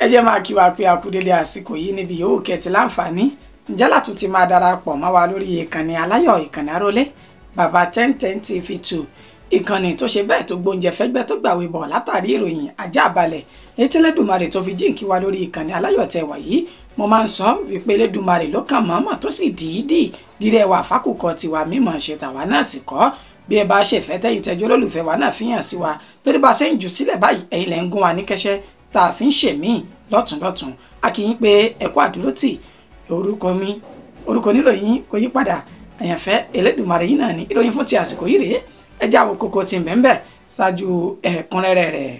Ẹ jẹ́ máa kí wa pé a kú dédé àsìkò yìí níbi yòówù kẹ́tì láǹfààní. Ǹjẹ́ látún ti máa darapọ̀ mọ́ wa lórí ìkànnì Aláyọ̀, ìkànnì Arólé Bàbá 1010 TV2, ìkànnì tó ṣe bẹ́ẹ̀ tó gbóúnjẹ fẹ́gbẹ́ tó gbàwé bọ̀ látàrí ìròyìn ajá balẹ̀ etí Elédùmarè tó fi jíǹkí wa lórí ìkànnì Aláyọ̀ tẹ wà yìí. Mo máa ń sọ wípé Elédùmarè ló kàn mọ́mọ́ tó sì dìídì dírẹ́ wà fákùkọ tiwa mímọ̀ ṣe tàwa náà sì kọ́. Bí ẹ bá ṣe fẹ́ tẹ́yìn tẹ́jọ́ olólùfẹ́ wa náà fi hàn sí wa, torí bá ṣe ń jù sílẹ̀ báyìí ẹ̀yin lẹ́ ń gún wa ní kẹ́sẹ́ tá a fi ń ṣèmíì lọ́tùnlọ́tùn. A kí yín pé ẹ kú àdúrótì. Orúkọ mi, orúkọ oníròyìn kò yí padà, àyànfẹ́ Elédùmarè yìí náà ni. Ìròyìn fún ti àsìkò yìí rèé, ẹ jẹ́ àwọn kókó tí ń bẹ ńbẹ̀ ṣáájú ẹ̀kúnrẹ́rẹ́ rẹ̀.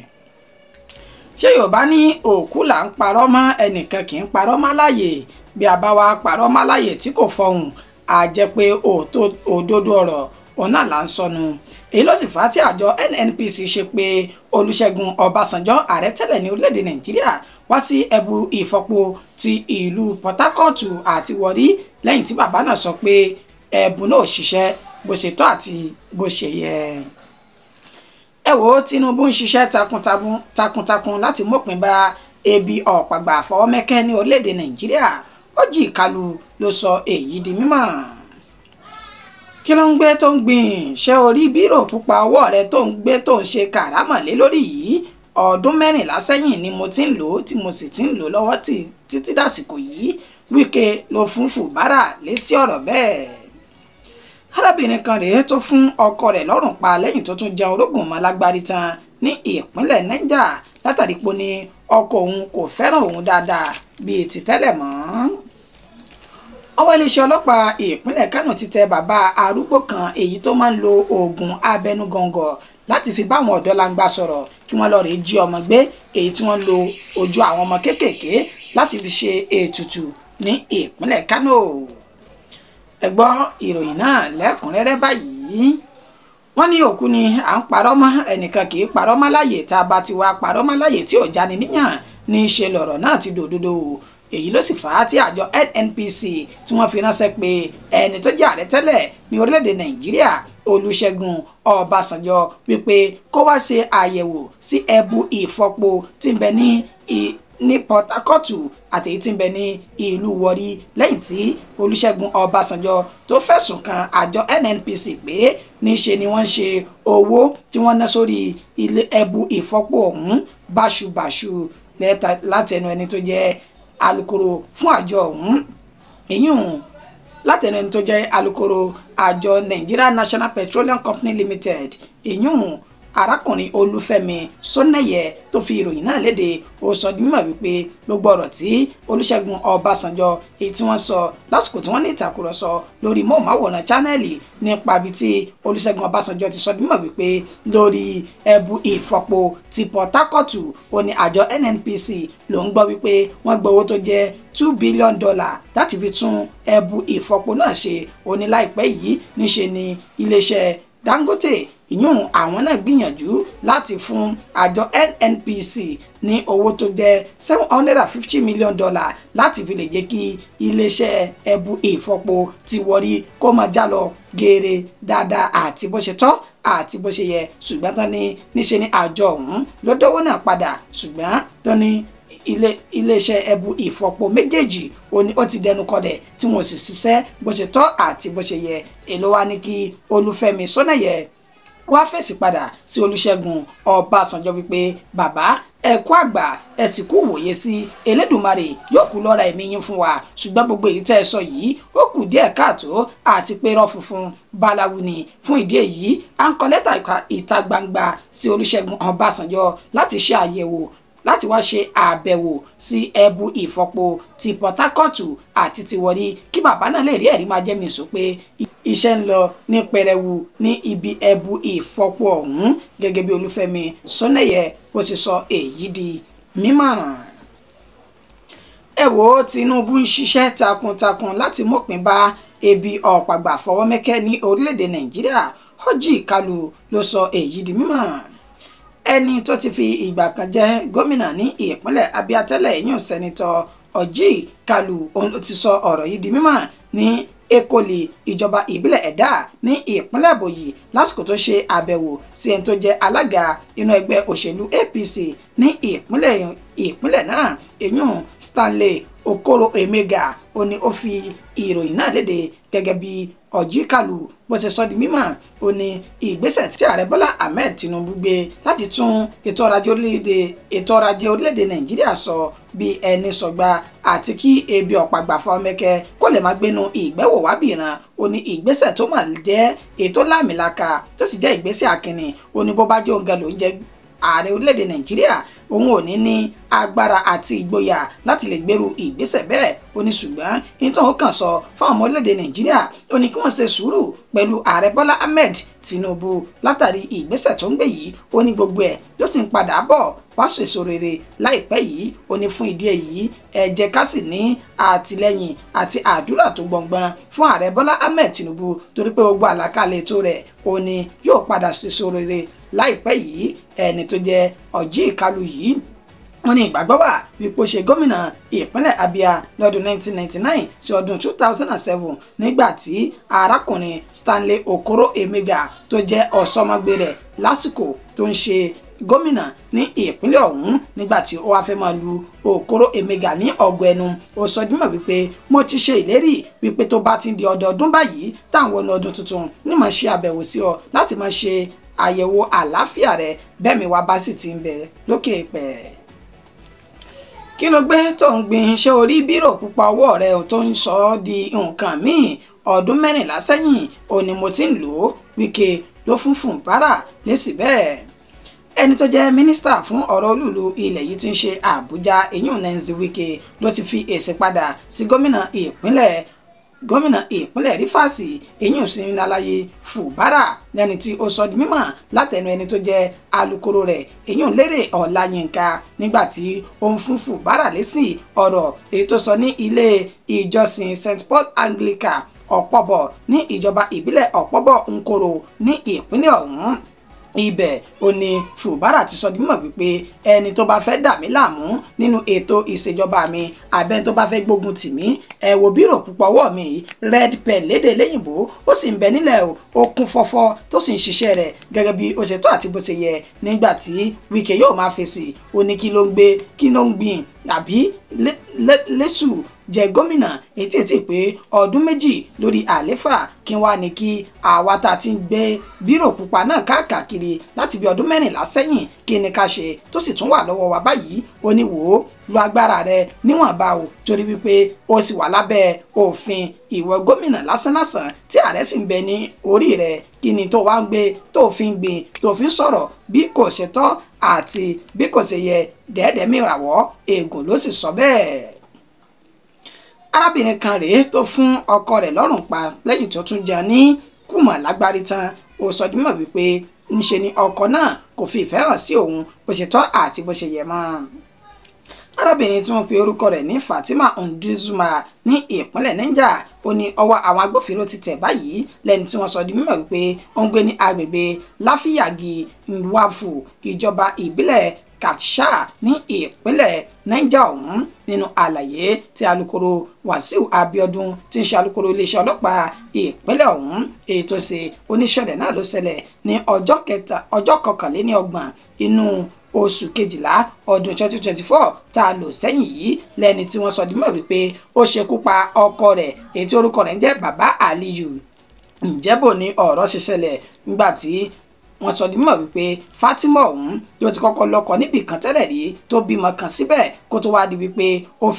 Ṣé Yorùbá ní òkú là ń parọ́ mọ́, ẹnìkan kì í parọ́ mọ́ láàyè. Bí a bá wá parọ́ mọ́ láàyè tí kò fọhùn, a jẹ́ pé òdodo ọ̀rọ̀ òun náà là ń sọnù. Èyí ló sì fà á tí àjọ NNPC ṣe pé Olúṣẹ́gun Ọbásanjọ́, ààrẹ tẹ́lẹ̀ ní orílẹ̀-èdè Nàìjíríà, wá sí ẹbu ìfọpo ti ìlú Port Harcourt àti Warri lẹ́yìn tí bàbá náà sọ pé ẹ̀bùn náà ò ṣiṣẹ́ bó ṣe tọ́ àti bó ṣe yẹ. Ẹ wo, Tinubu ń ṣiṣẹ́ takuntakun láti mọ̀pin bá ebi ọ̀pàgbà àfọwọ́mẹ́kẹ́ ní orílẹ̀-èdè Nàìjíríà. Orji Kalu ló sọ èyí di mímọ̀. Kí ló ń gbé tó ń gbìn? Ṣé orí bírò pupa ọwọ́ rẹ tó ń gbé tó ń ṣe kàrámọ̀ lé lórí yìí? Ọdún 14 sẹ́yìn ni mo ti ń lò ó, tí mo sì ti ń lò lọ́wọ́ títí dàsìkò yìí. Wike ló fún Fubara lésì ọ̀rọ̀ bẹ́ẹ̀. Arábìnrin kan rèé tó fún ọkọ rẹ̀ lọ́rùn pa lẹ́yìn tó tún jẹ orógùn mọ́ lágbárí tán ní ìpínlẹ̀ Niger, látàrí pé ní ọkọ òun kò fẹ́ràn òun dáadáa bíi ti tẹ́lẹ̀ mọ́. Ọwọ́ iléeṣẹ́ ọlọ́pàá ìpínlẹ̀ Kánò ti tẹ bàbá arúgbó kan èyí tó máa ń lo oògùn abẹnugọ̀ngọ̀ láti fi báwọn ọ̀dọ́ langba sọ̀rọ̀ kí wọ́n lọ rèé jí ọmọ gbé, èyí tí wọ́n lo ojú àwọn ọmọ kéékèèké láti fi ṣe ètùtù ní ìpínlẹ̀ Kánò. Ẹ gbọ́ ìròyìn náà lẹ́kùnrẹ́rẹ́ báyìí. Wọ́n ní òkú ni à ń parọ́ mọ́, ẹnìkan kì í parọ́ mọ́ láàyè. Tá a bá ti wá parọ́ mọ́ láàyè tí ò jáni níyàn ní í ṣe lọ̀rọ̀ náà ti dòdodo. Èyí ló sì fà á tí àjọ NNPC tí wọ́n fi ránṣẹ́ pé ẹni tó jẹ́ ààrẹ tẹ́lẹ̀ ní orílẹ̀-èdè Nàìjíríà, Olúṣẹ́gun Ọbásanjọ́, wípé kó wá ṣe àyẹ̀wò sí ẹbu ìfọpo tí ń bẹ ní Port Harcourt àti èyí tí ń bẹ ní ìlú Warri, lẹ́yìn tí Olúṣẹ́gun Ọbásanjọ́ tó fẹ̀sùn kan àjọ NNPC pé níṣe ni wọ́n ń ṣe owó tí wọ́n ná sórí ilé ẹbu ìfọpo ọ̀hún báṣubàṣu, látẹnu ẹni tó jẹ́ alukoro fún àjọ ọ̀hún, ìyún látẹnu ẹni tó jẹ́ alukoro àjọ Nigeria National Petroleum Company Limited, ìyún arákùnrin Olúfẹ́mi Sónẹ́yẹ tó fi ìròyìn náà léde. Ó sọ di mímọ̀ wípé gbogbo ọ̀rọ̀ tí Olúṣẹ́gun Ọbásanjọ́ èyí tí wọ́n sọ lásìkò tí wọ́n ní ìtàkùrọ̀sọ lórí móhùnmáwòrán chánẹ́ẹ̀lì nípa ibi tí Olúṣẹ́gun Ọbásanjọ́ ti sọ di mímọ̀ wípé lórí ẹbu ìfọpo ti Port Harcourt, ó ní àjọ NNPC ló ń gbọ́ wípé wọ́n gbọ́ owó tó jẹ́ $2 billion láti fi tún ẹbu ìfọpo náà ṣe. Ó ní láìpẹ́ yìí níṣe ni iléeṣẹ́ Dangote, ìyún àwọn náà gbìyànjú láti fún àjọ NNPC ní owó tó jẹ́ $750 million láti fi lè jẹ́ kí iléeṣẹ́ ẹbu ìfọpo ti Warri kó máa já lọ geere dáadáa àti bó ṣe tọ́ àti bó ṣe yẹ. Ṣùgbọ́n tán ní níṣe ni àjọ ọ̀hún ló dọ́wọ́ náà padà, ṣùgbọ́n tán ní iléeṣẹ́ ẹbu ìfọpo méjèèjì ó ti dẹnu kọlẹ̀ tí wọ́n sì ṣiṣẹ́ bó ṣe tọ́ àti bó ṣe yẹ. Èló wa ní kí Olúfẹ́mi Sónẹ́yẹ wá fèsì padà sí Olúṣẹ́gun Ọbásanjọ́ wípé bàbá ẹ kú àgbà, ẹ sì kú wòye sí Elédùmarè yóò kú lọ́ra ẹ̀mí yín fún wa, ṣùgbọ́n gbogbo èyí tẹ́ ẹ sọ yìí ó kù díẹ̀ káàtó àti pé rọ́ funfun báláwo ni. Fún ìdí èyí, à ń kọ lẹ́tà ìta gbangba sí Olúṣẹ́gun Ọbásanjọ́ láti ṣe àyẹ̀wò, láti wá ṣe àbẹ̀wò sí ẹbu ìfọpo ti Port Harcourt àti ti Warri, kí bàbá náà lè rí ẹ̀rí máa jẹ́ mi sọ pé iṣẹ́ ń lọ ní pẹrẹwu ní ibi ẹbu ìfọpo ọ̀hún, gẹ́gẹ́ bí Olúfẹ́mi Sónẹ́yẹ bó ti sọ èyí di mímọ̀. Ẹ wo, Tinubu ń ṣiṣẹ́ takuntakun láti mọ̀pin bá ebi ọ̀pàgbà fọwọ́mẹ́kẹ́ ní orílẹ̀-èdè Nàìjíríà. Orji Kalu ló sọ èyí di mímọ̀. Ẹni tó ti fi ìgbà kan jẹ́ gómìnà ní ìpínlẹ̀ Abia tẹ́lẹ̀, ìyún sẹ́nitọ́ Orji Kalu, òun ló ti sọ ọ̀rọ̀ yìí di mímọ̀ ní Ekoli ìjọba ìbílẹ̀ Ẹ̀dá ní ìpínlẹ̀ Ebonyi lásìkò tó ṣe àbẹ̀wò sí ẹni tó jẹ́ alága inú ẹgbẹ́ òṣèlú APC ní ìpínlẹ̀ náà èyún Stanley Okoro Emega. Ó ní ó fi ìròyìn náà léde gẹ́gẹ́ bí Orji Kalu bó ṣe sọ di mímọ̀. Ó ní ìgbésẹ̀ tí ààrẹ Bọ́lá Ahmed Tinubu gbé láti tún ètò ọrọ̀ ajé orílẹ̀-èdè Nàìjíríà sọ bí ẹni sọgbà àti kí ebi ọ̀pàgbà fọmẹkẹ kó lè má gbénu ìgbẹ́wò wábìrán. Ó ní ìgbésẹ̀ tó mà jẹ́ ètò láàmìlaka tó sì jẹ́ ìgbésẹ̀ akínni. Ó ní bó bá jẹ́ òǹgà ló ń jẹ́ ààrẹ orílẹ̀-èdè Nàìjíríà, òun ò ní ní agbára àti ìgboyà láti lè gbèrú ìgbésẹ̀ bẹ́ẹ̀. Ó ní ṣùgbọ́n nítorí ó kàn sọ fáwọn ọmọ orílẹ̀-èdè Nàìjíríà, ó ní kí wọ́n ṣe sùúrù pẹ̀lú ààrẹ Bọ́lá Ahmed Tinubu látàrí ìgbésẹ̀ tó ń gbé yìí. Ó ní gbogbo ẹ̀ ló sì ń padà bọ̀ wá sèso rere láìpẹ́ yìí. Ó ní fún ìdí èyí ẹ jẹ́ ká sì ní àtìlẹ́yìn àti àdúrà tó gbọ̀ngbọ̀n fún ààrẹ Bọ́lá Ahmed Tinubu torí pé gbogbo àlàkalẹ̀ ètò rẹ̀ ó ní yóò padà sèso rere láìpẹ́ yìí. Ẹni tó jẹ́ Orji Kalu yìí, wọ́n ní ìgbàgbọ́ wà wípé ó ṣe gómìnà ìpínlẹ̀ Abia lọ́dún 1999 sí ọdún 2007 nígbà tí arákùnrin Stanley Okoro Emega tó jẹ́ ọ̀sọ́mọgbé rẹ̀ lásìkò tó ń ṣe gómìnà ní ìpínlẹ̀ ọ̀hún nígbà tí ó wá fẹ́ máa lu Okoro Emega ní ọ̀gọ̀ ẹnu. Ó sọ dímọ̀ wípé mo ti ṣe ìlérí wípé tó bá ti di ọdọọdún báyìí táwọn ọ̀nà ọdún tuntun ní máa ṣe àbẹ̀wò sí ọ láti máa ṣe àyẹ̀wò àlàáfíà rẹ bẹ́ẹ̀ mi wá bá sì ti ń bẹ lókè pẹ̀. Kí ló gbé tó ń gbin ṣé orí bírò pupa ọwọ́ rẹ tó ń sọ ọ́ di nǹkan míì? Ọdún 14 sẹ́yìn òní mo ti ń lò ó, Wike ló fún Fubara lésì bẹ́ẹ̀. Ẹni tó jẹ́ mínísítà fún ọ̀rọ̀ olúùlú ilẹ̀ yìí tí ń ṣe Àbújá eyín Nancy Wike ló ti fi èsì padà sí gómìnà ìpínlẹ̀ Rivers eyín Siminalayi Fubara lẹ́ni tí ó sọ di mímọ̀ látẹnu ẹni tó jẹ́ alukoro rẹ̀ eyín Lérè Ọláyínká nígbà tí ó ń fún Fubara lésì ọ̀rọ̀ èyí tó sọ ní ilé ìjọsìn St Paul Anglican Ọ̀pọ̀bọ̀ ní ìjọba ìbílẹ̀ Ọ̀pọ̀bọ̀ Nkoro ní ìpínlẹ̀ ọ̀hún. Ibẹ̀ ó ní Fubara ti sọ di mímọ̀ wípé ẹni tó bá fẹ́ dà mí láàmú nínú ètò ìṣèjọba mi àbẹ́ni tó bá fẹ́ gbógun tì mí, ẹ wo bírò púpọ̀ ọwọ́ mi red pen lédè léyìnbó ó sì ń bẹ nílẹ̀ ó kún fọ́fọ́ tó sì ń ṣiṣẹ́ rẹ̀ gẹ́gẹ́ bí ó ṣe tọ́ àti bó ṣe yẹ. Nígbà tí Wike yóò máa fèsì, ó ní kí ló ń gbé kí ló ń gbìn àbí lẹ́sù jẹ gómìnà etí etí pé ọdún 2 lórí àléfà, kí wá ní kí àwa tá a ti ń gbé bírò pupa náà káàkiri láti bí ọdún 14 sẹ́yìn kí ni ká ṣe tó sì tún wà lọ́wọ́ wa báyìí. Ó ní wò ó lo agbára rẹ níwọ̀nba o torí wípé o sì wà lábẹ́ òfin ìwọ gómìnà lásánlásán tí ààrẹ sì ń bẹ ní orí rẹ, kí ni tó wá ń gbé tó fi ń gbìn tó fi ń sọ̀rọ̀ bí kò ṣe tọ́ àti bí kò ṣe yẹ. Dẹ́ẹ̀dẹ́ mìràwọ́ ègùn ló sì sọ bẹ́ẹ̀. Arábìnrin kan rèé tó fún ọkọ rẹ̀ lọ́rùn pa lẹ́yìn tó tún jẹun ní kùmọ̀ lágbárí tán. Ó sọ di mímọ̀ wípé ńṣe ni ọkọ náà kò fi ìfẹ́ hàn sí òun bó ṣe tọ́ àti bó ṣe yẹ mọ́. Arábìnrin tí wọ́n pe orúkọ rẹ̀ ní Fatima Ndizuma ní ìpínlẹ̀ Niger ó ní ọwọ́ àwọn agbófinró ti tẹ̀ báyìí lẹ́ni tí wọ́n sọ di mímọ̀ wípé ó ń gbé ní agbègbè Láfíyàgì Nwafu ìjọba ìbílẹ̀ Katsha ní ìpínlẹ̀ Niger ọ̀hún. Nínú àlàyé tí alukoro Wàsíù Abíọ́dún tí ń ṣe alukoro iléeṣẹ́ ọlọ́pàá ìpínlẹ̀ ọ̀hún èyí tó ṣe oníṣẹ̀lẹ̀ náà ló ṣẹlẹ̀ ní ọjọ́ 31 inú oṣù kejìlá ọdún 2024 tá a lò sẹ́yìn yìí lẹ́ni tí wọ́n sọ di mọ̀ wípé ó ṣekú pa ọkọ rẹ̀ èyí tí orúkọ rẹ̀ ń jẹ́ Bàbá Aliyu. Ǹjẹ́ bò ní ọ̀rọ̀ ṣe ṣẹlẹ̀ nígbà tí wọ́n sọ di mímọ̀ wípé Fatima ọ̀hún ló ti kọ́kọ́ lọ́kọ níbì kan tẹ́lẹ̀ rí tó bímọ kan síbẹ̀ kó tó wá di wípé ó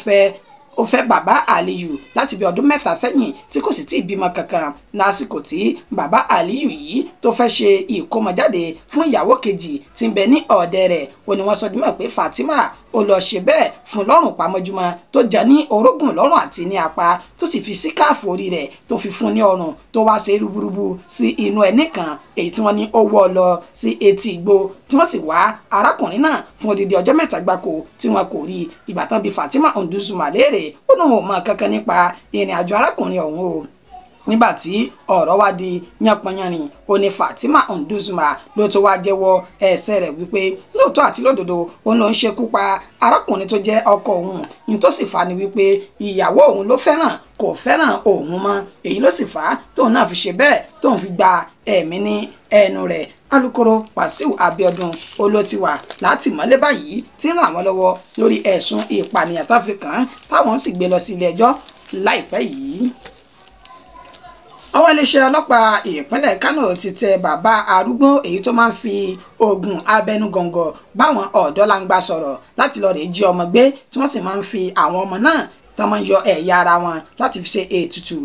fẹ́ Bàbá Aliyu láti bí ọdún 3 sẹ́yìn tí kò sì tí ì bímọ kankan. Lásìkò tí Bàbá Aliyu yìí tó fẹ́ ṣe ìkómọjáde fún ìyàwó kejì tí ń bẹ ní ọ̀dẹ̀ rẹ̀ ó ní wọ́n sọ di mímọ̀ pé Fatima ó lọ ṣe bẹ́ẹ̀ fún lọ́rùn pamọ́júmọ́ tó jẹ́ ní orógùn lọ́rùn àti ní apá tó sì fi síkáàfù orí rẹ̀ tó fi fún ní ọrùn tó wá ṣe rúburúbu sí inú ẹní kan èyí tí wọ́n ní ó wọ́ lọ sí etí igbó tí wọ́n sì wá arákùnrin náà fún odidi ọjọ́ 3 gbáko tí wọn kò rí. Ìgbà tán bí Fatima Nduzuma léèrè ó lóun ò mọ kankan nípa ìrìn àjò arákùnrin ọ̀hún o. Nígbàtí ọ̀rọ̀ wá di yánpọnyánrin, ó ní Fatima Nduzuma ló tó wá jẹ́wọ́ ẹ̀ṣẹ̀ rẹ̀ wípé lóòótọ́ àti lódodo òun ló ń ṣekú pa arákùnrin tó jẹ́ ọkọ òun. Ní tó sì fà ni wípé ìyàwó òun ló fẹ́ràn, kò fẹ́ràn òun mọ́, èyí ló sì fà á tóun náà fi ṣe bẹ́ẹ̀ tóun fi gba ẹ̀mí ní ẹnu rẹ̀. Alukoro Wàsíù Abíọ́dún olótiwà látìmọ́lé báyìí tí ń ràn wọ́n lọ́wọ́ lórí ẹ̀sùn ìpànìyàn tó fi kàn án, táwọn sì gbé lọ sí ilé ẹjọ́ láìpẹ́ yìí. Ọwọ́ iléeṣẹ́ ọlọ́pàá ìpínlẹ̀ Kánò ti tẹ bàbá arúgbó èyí tó máa ń fi oògùn abẹnugọ̀ngọ̀ báwọn ọ̀dọ́langba sọ̀rọ̀ láti lọ rèé jí ọmọ gbé, tí wọ́n sì máa ń fi àwọn ọmọ náà tán máa ń yọ ẹ̀yà ara wọn láti fi ṣe ètùtù.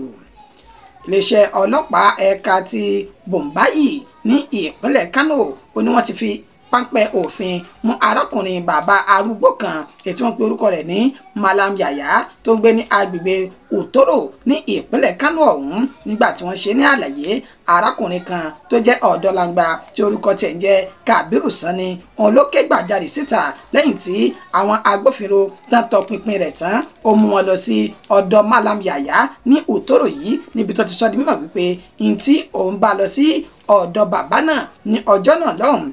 Iléeṣẹ́ ọlọ́pàá ẹ̀ka ti Bombayi ní ìpínlẹ̀ Kánò ó ní wọ́n ti fi páńpẹ́ òfin mú arákùnrin bàbá arúgbó kan èyí tí wọ́n pe orúkọ rẹ̀ ní Malam Yaya tó ń gbé ní agbègbè Òtòrò ní ìpínlẹ̀ Kánò ọ̀hún. Nígbà tí wọ́n ṣe ní àlàyé, arákùnrin kan tó jẹ́ ọ̀dọ́langba tí orúkọ tiẹ̀ ń jẹ́ Kabiru Sani òun ló ké gbàjarè síta lẹ́yìn tí àwọn agbófinró tán tọpinpin rẹ̀ tán ó mú wọn lọ sí ọ̀dọ̀ Malam Yaya ní Òtòrò yìí, níbi tó ti sọ di mímọ̀ wípé ntí òun bá lọ sí ọ̀dọ̀ bàbá náà ní ọjọ́ náà lọ́hùn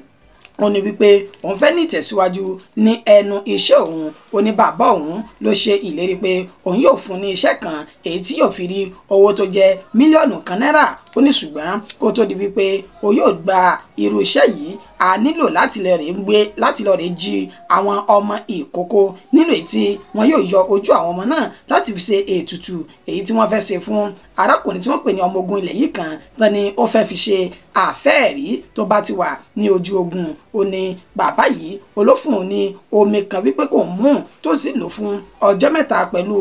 ó ní wípé òun fẹ́ ní ìtẹ̀síwájú ní ẹnu iṣẹ́ òun. Ó ní bàbá òun ló ṣe ìlérí pé òun yóò fún ní iṣẹ́ kan èyí tí yóò fi rí owó tó jẹ́ 1,000,000 náírà. Ó ní ṣùgbọ́n kó tó di wípé o yóò gba irú iṣẹ́ yìí, a nílò láti lọ rèé jí àwọn ọmọ ìkókó nínú èyí tí wọn yóò yọ ojú àwọn ọmọ náà láti fi ṣe ètùtù èyí tí wọ́n fẹ́ ṣe fún arákùnrin tí wọ́n pè ní ọmọ ogun ilẹ̀ yìí kan tán ni ó fẹ́ fi ṣe àfẹ́ẹ̀rí tó bá ti wà ní ojú ogun. Ó ní bàbá yìí olófún ní omi kan wípé kò mú tó sì lò fún ọjọ́ mẹ́ta pẹ̀lú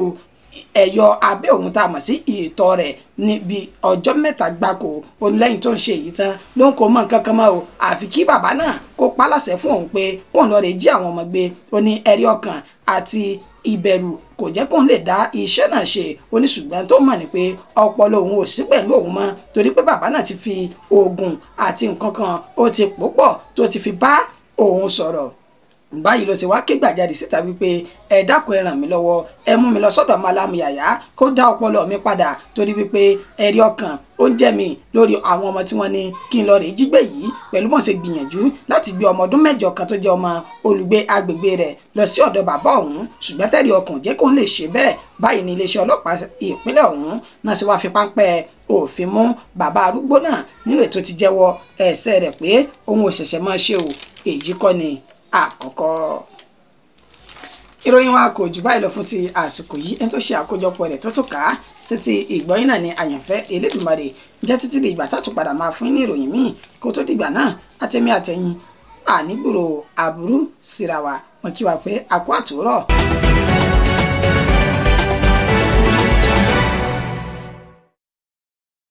ẹ̀yọ abẹ́ òun tá a mọ̀ sí ìtọ̀ rẹ̀ níbi ọjọ́ mẹ́ta gbáko. Ó ní lẹ́yìn tó ń ṣe èyí tán ló ń kó mọ́ nǹkan kan mọ́ o, àfi kí bàbá náà kó pa láṣẹ fún òun pé kóun lọ rè jí àwọn ọmọ gbé. Ó ní ẹ̀rí ọkàn àti ìbẹ̀rù kò jẹ́ kóun lè dá iṣẹ́ náà ṣe. Ó ní ṣùgbọ́n tó mọ̀ ní pé ọpọlọ òun ò sí pẹ̀lú òun mọ́ torí pé bàbá náà ti fi oògùn àti nǹkan kan ó ti pò pọ̀ tó ti fi bá òun sọ̀rọ̀. Báyìí ló ṣe wá ké gbàjarè síta wípé ẹ dákun ẹ ràn mí lọ́wọ́, ẹ mú mi lọ sọ́dọ̀ Malam Yaya kó dá ọpọlọ mi padà torí wípé ẹ̀rí ọkàn ó ń jẹ́ mi lórí àwọn ọmọ tí wọ́n ní kí n lọ rèé jí gbé yìí. Pẹ̀lú bọ́n ṣe gbìyànjú láti gbé ọmọ ọdún 8 kan tó jẹ́ ọmọ olùgbé agbègbè rẹ̀ lọ sí ọ̀dọ̀ bàbá òun, ṣùgbọ́n tẹ́rí ọkàn jẹ́ kó ń lè ṣe bẹ́ẹ̀. Báyìí ní iléeṣẹ́ ọlọ́pàá ìpínlẹ̀ ọ̀hún náà ṣe wá fi páńpẹ́ òfin mú bàbá arúgbó náà nínú ètò ti jẹ́wọ́ ẹ̀ṣẹ̀ rẹ̀ pé òun ò ṣẹ̀ṣẹ̀ máa ṣe o, èyí kọ́ ni àkọ́kọ́. Ìròyìn wa kò jù báyìí lọ fún ti àsìkò yìí. Ẹni tó ṣe àkójọpọ̀ rẹ̀ tó tó ká sí ti ìgbọ́yìn náà ni Àyànfẹ́ Elédùmarè. Jẹ́ títí di ìgbà tátù padà máa fún ní ìròyìn míì, kó tó dìgbà náà àtẹ̀mí àtẹ̀yìn ànígbòrò àbúrú síra wa. Mo kí wa pé a kú àtúrọ̀.